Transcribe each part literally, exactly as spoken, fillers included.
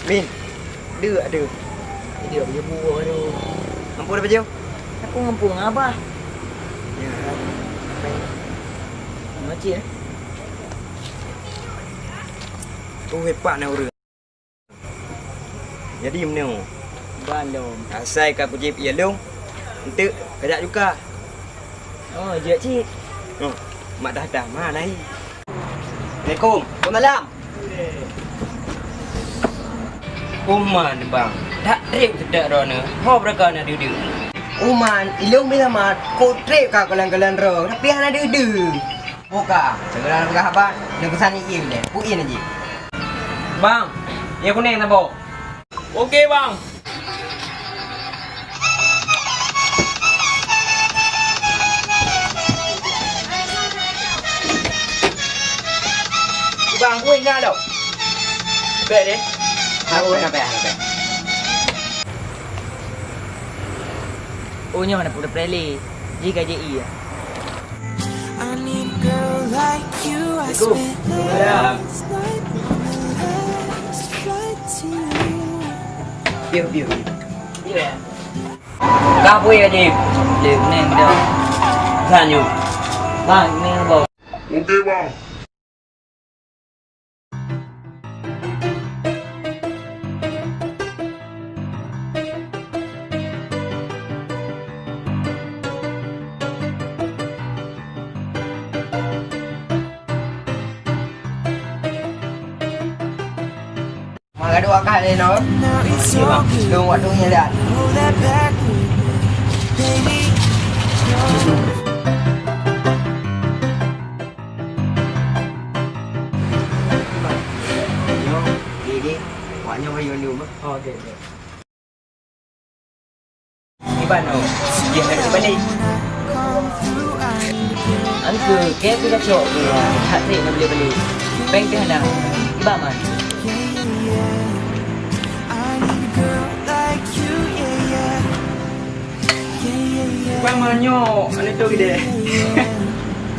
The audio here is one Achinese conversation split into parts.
Min, deuek, deuek. Deuek baju buah tu. Ngon peue baju? Aku ngon peue ngon abah. Ya. Macam, eh? Tu hebat ni ureueng. Jadi meunyoe. Ban dong. Asai ka kujieb ié lôn, enteuk kajak juga. Oh, jeuet cit. Oh, mak dah dah ma nahi. Assalamualaikum. Waalaikumsalam. Uman, bang. Tak trép seudek droeneuh. Ho beureuka na deudeue. Uman, ilôn bila mat, ko trép ka kalon-kalon droe, tapi hana deudeue. Buka, segera peugah haba, neupesan ié lé. Ku ié jih. Bang, ié kunéng saboh. Oke, Bang. Bang, kueh na lom. Bèk deh. Aku na bèk, na bèk. Oh, nyoe na peureulèe. Ji ka ji iya. I need a girl like you. I spent the last night on the last flight to you. Piu, piu. Iya. Ka pui ka ji. Lek neng dah. Sanyu. Bang, neng bau. Oke, Bang. Maka dua kali no. Dong waktu nyelat. Jadi, wak nyoe bayu dulu. Oh, okey, okey. Iban, oh. Dia nak balik. Angke, kaya tu dah cok. Hat-trick nak beli-beli. Bank teh dah. Iban, man. Bukan manyok, ada tu gede.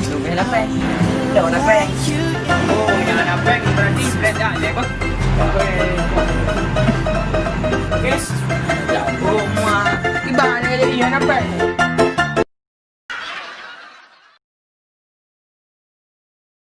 Lebih lapar. Dah lapar. Oh, yang lapar berarti berat dah, deh, bang. Guys, dah, oh, mak. Iban ni jadi yang lapar.